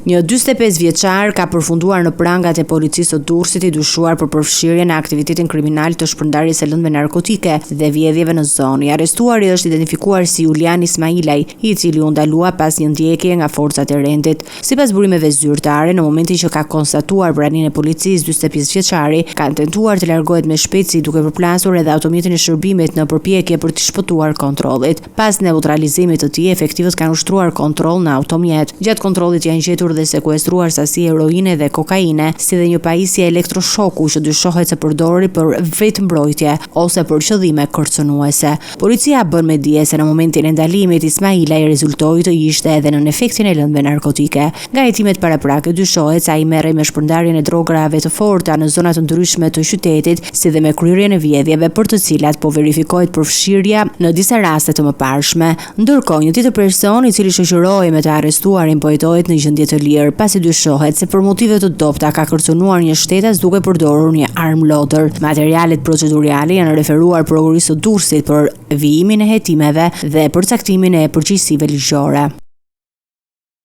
Një 45 vjeçar ka përfunduar në prangat e policisë së Durrësit i dyshuar për përfshirje në aktivitetin kriminal të shpërndarjes së lëndëve narkotike dhe vjedhjeve në zonë. I arrestuari është identifikuar si Julian Ismailaj, i cili u ndalua pas një ndjekjeje nga forcat e rendit. Sipas burimeve zyrtare, në momentin që ka konstatuar praninë e policisë, 45 vjeçari ka tentuar të largohet me shpejtësi duke përplasur edhe automjetin e shërbimit në përpjekje për t'i shpëtuar kontrollit. Pas neutralizimit të tij, efektivët kanë ushtruar kontroll në automjet. Gjatë kontrollit janë gjetur dhe sekuestruar sasi heroine dhe kokaine, si dhe një pajisje elektroshoku që dyshohet se përdorej për vetëmbrojtje ose për qëllime kërcënuese. Policia bën me dije se në momentin e ndalimit, Ismailaj rezultoi të ishte edhe nën efektin e lëndëve narkotike. Nga hetimet paraprake dyshohet se ai merrej me shpërndarjen e drograve të forta në zona të ndryshme të qytetit, si dhe me kryerjen e vjedhjeve për të cilat po verifikohet përfshirja në disa raste të mëparshme. Ndërkohë, një tjetër person, i cili shoqërohej me të arrestuarin po hetohet në gjendje të lirë, pasi dyshohet se për motive të dobëta ka kërcënuar një shtetas duke përdorur një armë lodër. Materialet procedurale janë referuar Prokurorisë së Durrësit për vijimin e hetimeve dhe përcaktimin e përgjegjësive ligjore.